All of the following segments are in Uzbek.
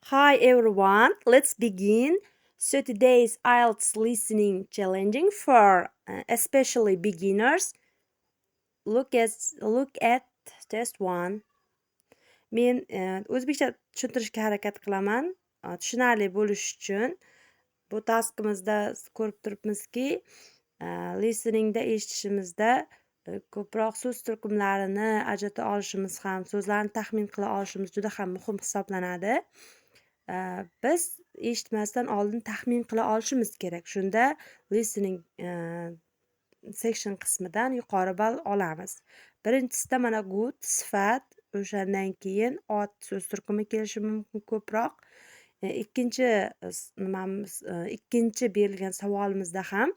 Hi everyone, let's begin. So today's IELTS listening challenging for especially beginners. Look at test 1. Men o'zbekcha tushuntirishga harakat qilaman, tushunarli bo'lishi uchun. Bu taskimizda ko'rib turibmizki, listeningda, eshitishimizda ko'proq so'z turkumlarini ajrata olishimiz ham, so'zlarni taxmin qila olishimiz juda ham muhim hisoblanadi. Biz eshitmasdan oldin taxmin qila olishimiz kerak. Shunda listening section qismidan yuqori ball olamiz. Birinchisida mana good sifat, o'shandan keyin ot so'z turkumi kelishi mumkin ko'proq. Ikkinchi nimamiz, ikkinchi berilgan savolimizda ham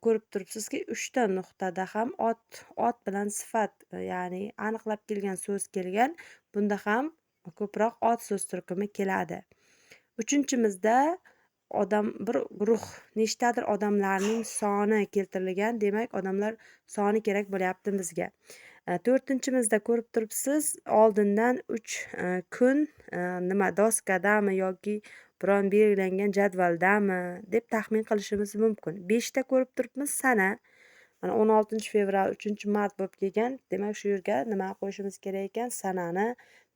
ko'rib turibsizki, uchta nuqtada ham ot bilan sifat, ya'ni aniqlab kelgan so'z kelgan. Bunda ham ko'proq ot so'z turkumi keladi. Uchinchimizda odam bir guruh, nechtadir odamlarning soni keltirilgan, demak odamlar soni kerak bo'lyapti bizga. To'rtinchimizda ko'rib turibsiz, oldindan 3 kun nima, doskadami yoki biron belgilangan jadvaldami deb taxmin qilishimiz mumkin. 5ta ko'rib turibmiz sana. Mana 16 fevral, 3 mart bo'lib kelgan. Demak, shu yerga nima qo'yishimiz kerak ekan? Sanani,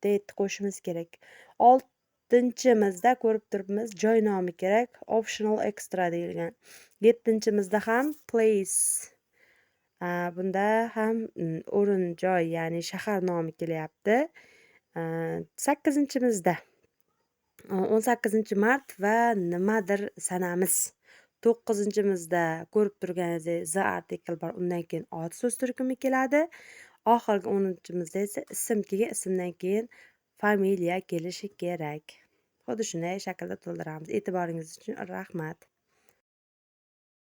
date qo'yishimiz kerak. Oltinchimizda ko'rib turibmiz, joy nomi kerak, optional extra deyilgan. Yettinchimizda ham place. Bunda ham o'rin, joy, ya'ni shahar nomi kelyapti. Sakkizinchimizda 18 mart va nimadir sanamiz. To'qqizinchimizda ko'rib turganingizdek, the article bor, undan keyin ot so'z turkumi keladi. Oxirgi 10-chimizda esa ism kelgan, ismdan keyin familiya kelishi kerak. Xuddi shunday shaklda to'ldiramiz. E'tiboringiz uchun rahmat.